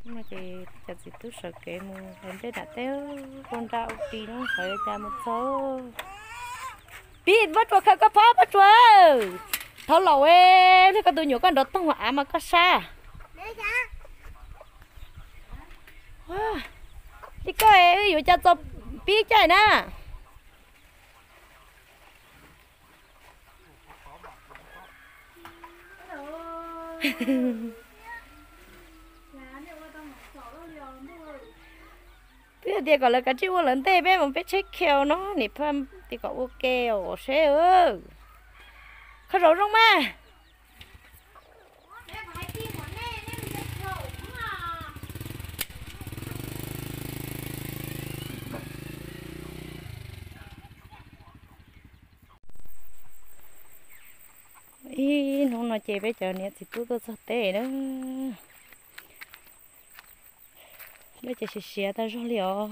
No ces cov txiv tub sawv kev mus hlais nplej nram teb, ua nra ua ris no xyov yuav cas mus txog. Pib, Pob Tsuas, khaws koj phab, Pob Tsuas. Thaum laus, koj tus nyuam koj nrov toog av mas koj sab. Li koj yuav cas txog pib caij na. Twb tias kom lawv kav tsij ua lawv ntej, peb mus peb tsheb kheu no, niam phaj tias kom ua ke os seb. Qhov zaum zoo mas. Ib hnub no ces peb cov niam txiv tub tuaj txog teb na. Nplej ces siav siav tag zog li os.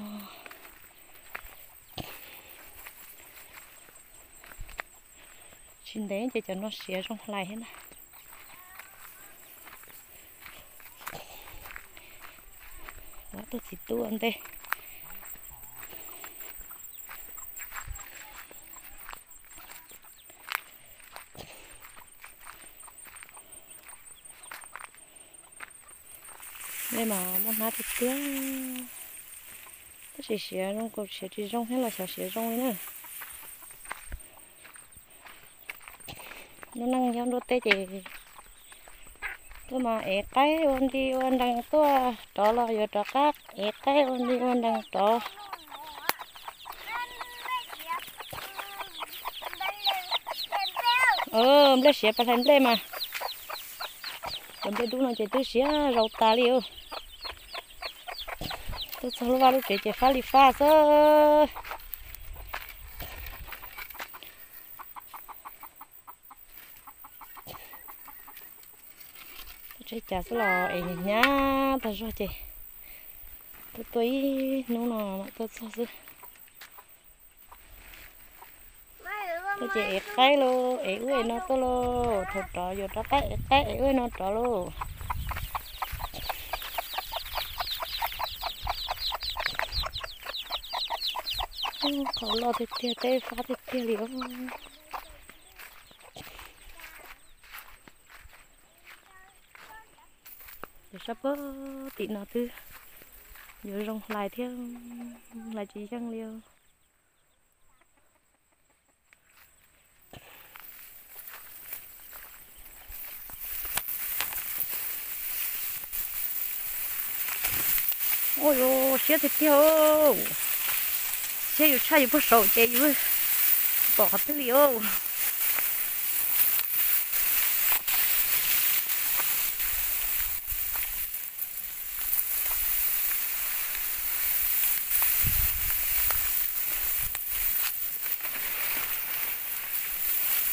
Tsis ntev ces cov no siav zoo hlais thiab na. Ua tuaj txiv tub ua ntej. Nplej mas muaj hnab tiag tiag, tab sis siav zoo, siav tsis zoo thiab los xyov siav zoo li na. Lub neej nyob nruab teb ces tuaj mas ev qaib ua nti ua nrees, tuaj rov los yuav rov qab ev qaib ua nti ua nrees rov. Nplej siav pas hlais nplej mas. Cov nplej dub no ces twb siav zau tas li os. Tuaj txog lub vaj lub tsev ces fab li fab xwb. Tuaj tsheb cav xwb los es hnyav tag zog ces tuaj tuaj ib hnub no mam tuaj txog xwb. Tuaj ces ev qaib lauj, ev ub ev no tuaj lauj, thaum rov yuav rov qab ev qaib ev ub ev no rov lauj. Qhov loj tiag tiag, teb fab tiag tiag li os. Ces sab pem tim no twb yuav zoo hlais thiab, hlais tsis yeej li os. Ua yus siab tiag tiag, siab yus tshaj yus puag saum ces yus pom qhov twg li os.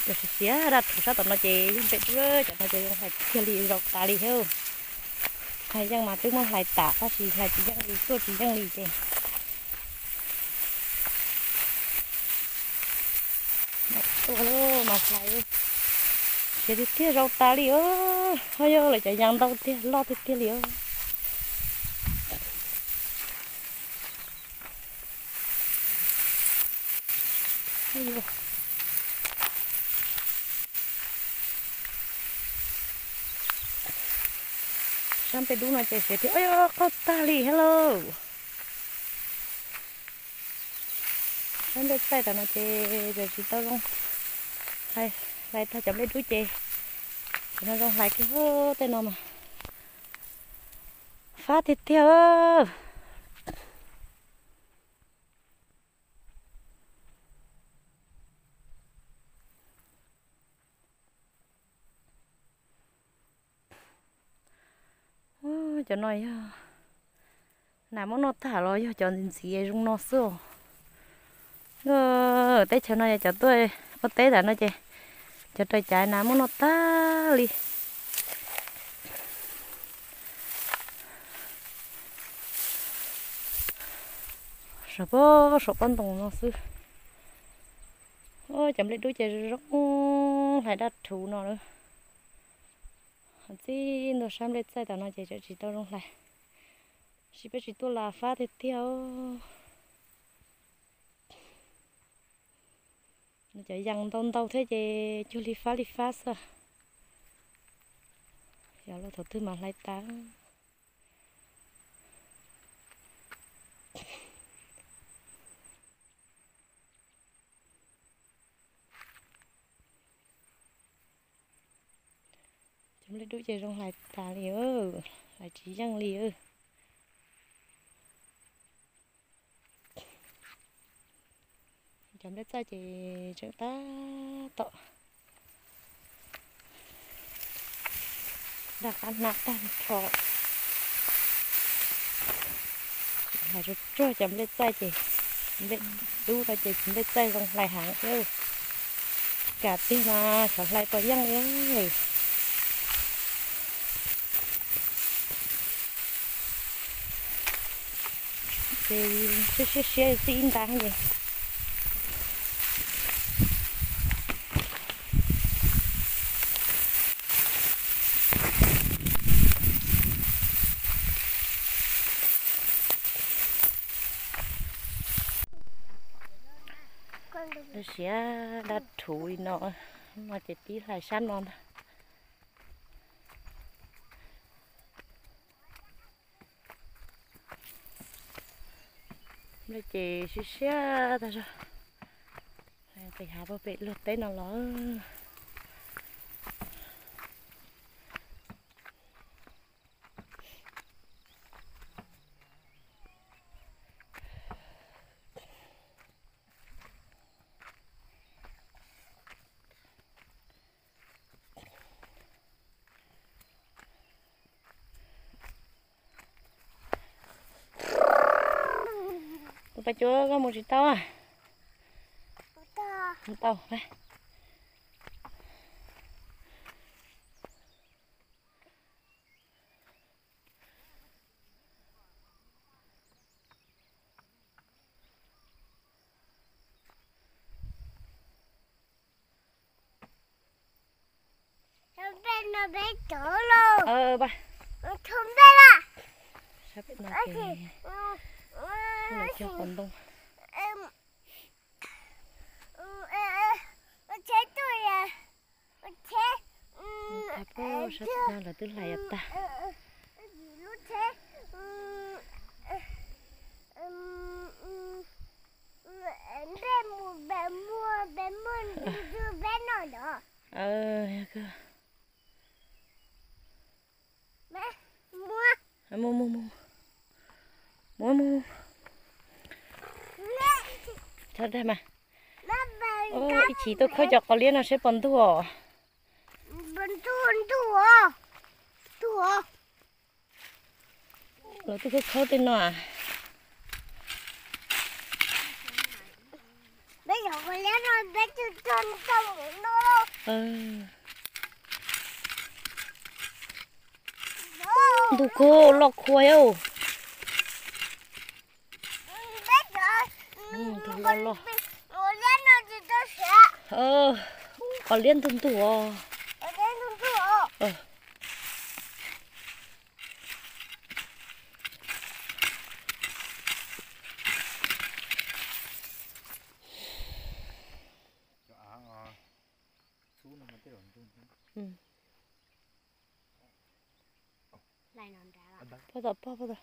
Cov siav siav daj rhuv sab tom no ces yog nplej dub, cov no ces zoo hlais tiag li, zau tas li thiab. Hlais yeej mas twb muab hlais tas tab sis hlais tsis yeej li, tuaj tsis yeej li ces tuaj mas hlais siav tiag tiag, zau tas li os. Ho yog lawv cov yas ntau tiag, loj tiag tiag li os. Sab nplej dub no ces siav tiag, qaug tag li thiab lauj. Sab nplej txaij tom no ces tsis tau zoo, hlais tag cov nplej dub ces cov no zoo hlais kiag tej no mas fab tiag tiag. Cov no yog nas muab noj tag los yog cov ntxiv ntxiv zoo no xwb os. Teb chaws no yog cov tuaj ua teb tas no ces cov raws cav nas muab noj tag li. Saum pob, saum pob ntoo no xwb. Cov nplej dub ces zoo hlais daj rhuv no lawm. Txij ntua sab nplej txaij tom no ces tsis tau zoo hlais. Tsis peb tsis tuaj los fab tiag tiag. Cov yees ntau ntau thiab ces cuag li fab li fab xwb. Xyov los thaum twg mas hlais tas. Cov nplej dub ces zoo hlais tas li, hlais tsis yeej li. Cov nplej txaij ces tseem tab tom dag qab hnab tag nrho. Hlais tsuag tsuag cov nplej txaij ces, nplej dub no ces nplej txaij zoo hlais heev thiab. Kam tiag mas xyov hlais puas yeej li. Ces siab siab siab txij ib nta ces. Lub siab dab rhuv li no, no ces pib hlais sab no ntag. Nplej ces siab siab tag zog. Pem hav pem luag teb no los. Kuv pais cuab koj mus tsis tau a? Tau. Cog qos ntoo. Sab no lawv twb hlais tag. Mus mus mus. Mus mus. Txhob dag mas. Ib chim tuaj khawb cov qos liab no seb puas ntug os. Lawv twb khawb khawb tej no a. Ntug kawg loj khuav os. Ntug loj loj. Qos liab ntug ntug os. Pog tom pog pog tom.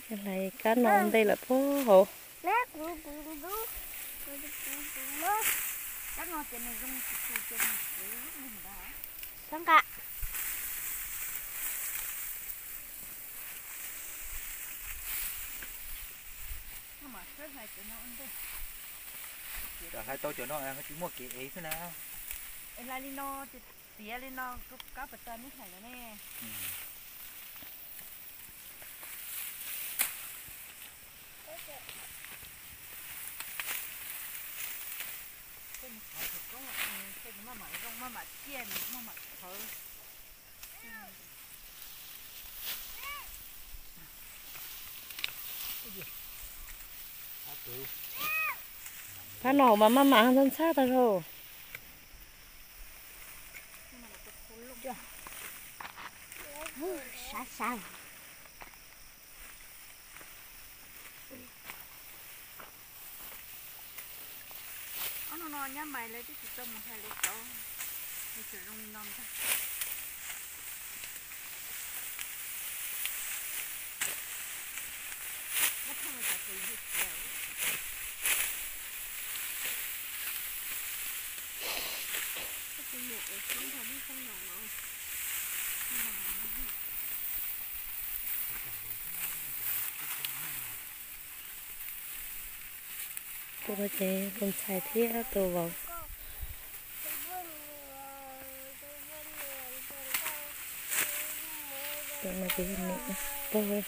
Hlais kab no ntej lawm pog hauv. Xab nqa. Hlais tau cov no tsis muaj kev ev xwb na. Hlais li no, tiav li no, kab pas tas neb hlais no ne. Maj mam zoo, maj mam ciaj, maj mam qhawv. Tus Phab no mas maj mam ntxhab ntxhab tag zog. Sab sab. Ob no no nyab mais lawv twb tsis tau mus hais lawv cov, lawv tseem zoo li no ntag. Tus no ces tus ntxhais thiab tus vauv. Tus no ces yog niam pog.